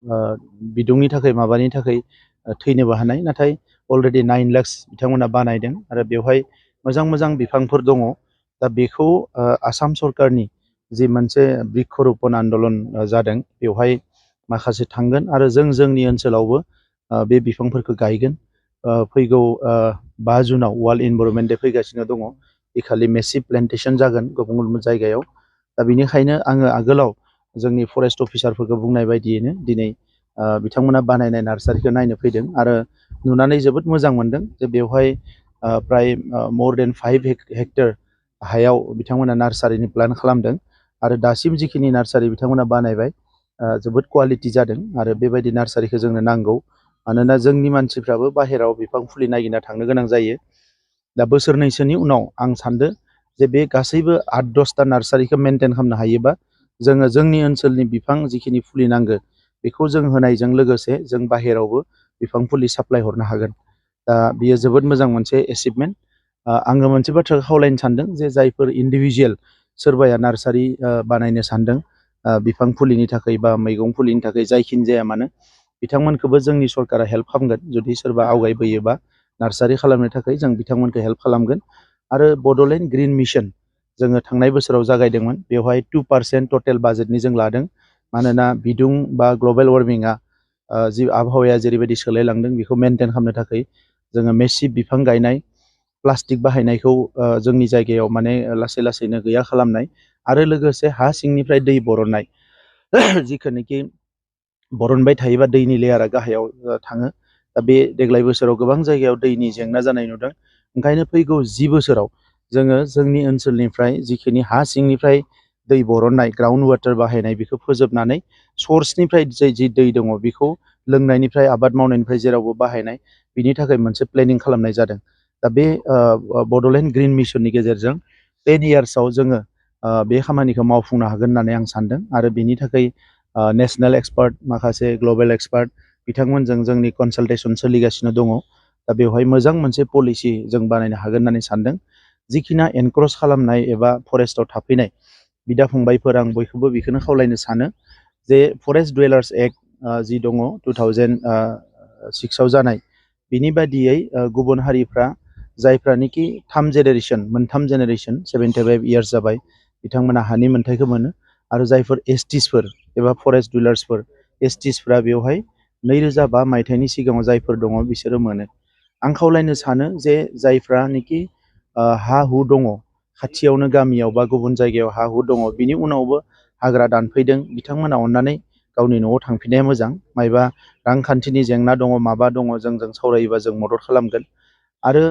बिदुंनि थाखाय माबानि थाखाय थैनोबो हानाय, नाथाय अलरेडि 9 लाख बिथांमोना बानायदों आरो बेवहाय मोजां मोजां बिफांफोर दङ। दा बेखौ आसाम सरकारनि जि मोनसे बृक्षरोपण आन्दलन जादों बेवहाय माखासे थांगोन आरो जोंनि ओनसोलावबो बे बिफांफोरखौ गायगोन। फैगौ 5 जुनाव वर्ल्ड इनभाइरनमेन्ट डे फैगासिनो दङ। बे खालि मेसिभ प्लेन्टेसन जागोन गुबुन गुबुन जायगायाव। दा बेनिखायनो आङो आगोलाव जोंनि फरेस्ट अफिसारफोरखौ बुंनाय बायदियैनो दिनै बिथांमोना बानायनाय नार्सारिखौ नायनो फैदों आरो नुनानै जोबोद मोजां मोनदों जे बेवहाय प्राय मर देन 5 हेक्टर हायाव बिथांमोना नार्सारिनि प्लान खालामदों आरो दासिम जिखिनि नार्सारि बिथांमोना बानायबाय जोबोद क्वालिटि जादों आरो बेबायदि नार्सारिखौ जोंनो नांगौ। मानोना जोंनि मानसिफ्राबो बाहेराव बिफां फुलि नागिरना थांनो गोनां जायो। दा बोसोरनैसोनि उनाव आं सानदों जे बे गासैबो 8-10टा नार्सारिखौ मेनटेन खालामनो हायोबा जोङो जोंनि ओनसोलनि बिफां जिखिनि फुलि नांगौ बेखौ जों होनायजों लोगोसे जों बाहेरावबो बिफां फुलि साप्लाय हरनो हागोन। दा बियो जोबोद मोजां मोनसे एचिभमेन्ट। आङो मोनसे बाथ्राखौ खावलायनो सानदों जे जायफोर इन्डिभिजुवेल सोरबाया नार्सारि बानायनो सानदों बिफां फुलिनि थाखाय बा मैगं फुलिनि थाखाय जायखिनि जाया मानो बिथांमोनखौबो जोंनि सरकारा हेल्प खालामगोन। जुदि सोरबा आवगायबोयोबा नार्सारि खालामनो थाखाय जों बिथांमोनखौ हेल्प खालामगोन। आरो बड'लेण्ड ग्रिन मिसन जोङो थांनाय बोसोराव जागायदोंमोन। बेवहाय 2% टटेल बाजेटनि जों लादों। मानोना बिदुं बा ग्लबेल वार्मिंआ जि आबहावाया जेरैबायदि सोलायलांदों बेखौ मेनटेन खालामनो थाखाय जोङो मेसिभ बिफां गायनाय, प्लास्टिक बाहायनायखौ जोंनि जायगायाव माने लासै लासैनो गैया खालामनाय आरो लोगोसे हा सिंनिफ्राय दै बरननाय जिखिनिखि बरनबाय थायोबा दैनि लेयारा गाहायाव थाङो। दा बे देग्लाय बोसोराव गोबां जायगायाव दैनि जेंना जानाय नुदों। ओंखायनो फैगौ 10 बोसोराव जोङो जोंनि ओनसोलनिफ्राय जिखिनि हा सिंनिफ्राय दै बरननाय ग्राउन्ड वाटार बाहायनाय बेखौ फोजोबनानै सर्सनिफ्राय जि दै दङ बेखौ लोंनायनिफ्राय आबाद मावनायनिफ्राय जेरावबो बाहायनाय बिनि थाखाय मोनसे प्लेनिं खालामनाय जादों। दा बे बड'लेण्ड ग्रिन मिसननि गेजेरजों 10 इयार्सआव जोङो बे खामानिखौ मावफुंनो हागोन होननानै आं सानदों आरो बेनि थाखाय नेसनेल एक्सपार्ट माखासे ग्लबेल एक्सपार्ट बिथांमोनजों जोंनि कनसालटेसन सोलिगासिनो दङ। दा बेवहाय मोजां मोनसे पलिसि जों बानायनो हागोन होननानै सानदों। जिखिना एनक्रस खालामनाय एबा फरेस्टआव थाफैनाय बिदा फंबायफोर आं बयखौबो बेखौनो खावलायनो सानो जे फरेस्ट डुवेलार्स एक्ट जि दङ 2006आव जानाय बिनि बादियै गुबुन हारिफ्रा जायफ्रानोखि मोनथाम जेनेरेसन 75 इयार्स जाबाय बिथांमोना हानि मोन्थायखौ मोनो आरो जायफोर एसटिसफोर एबा फरेस्ट डुवेलार्सफोर एसटिसफ्रा बेवहाय 2005 मायथाइनि सिगाङाव जायफोर दङ बिसोरो मोनो। आं खावलायनो सानो जे जायफ्रानोखि हा हु दङ खाथियावनो गामियाव बा गुबुन जायगायाव हा हु दङ बिनि उनावबो हाग्रा दानफैदों बिथांमोना अननानै गावनि न'आव थांफिननाया मोजां। मायबा रांखान्थिनि जेंना दङ माबा दङ जोंजों सावरायोबा जों मदद खालामगोन। आरो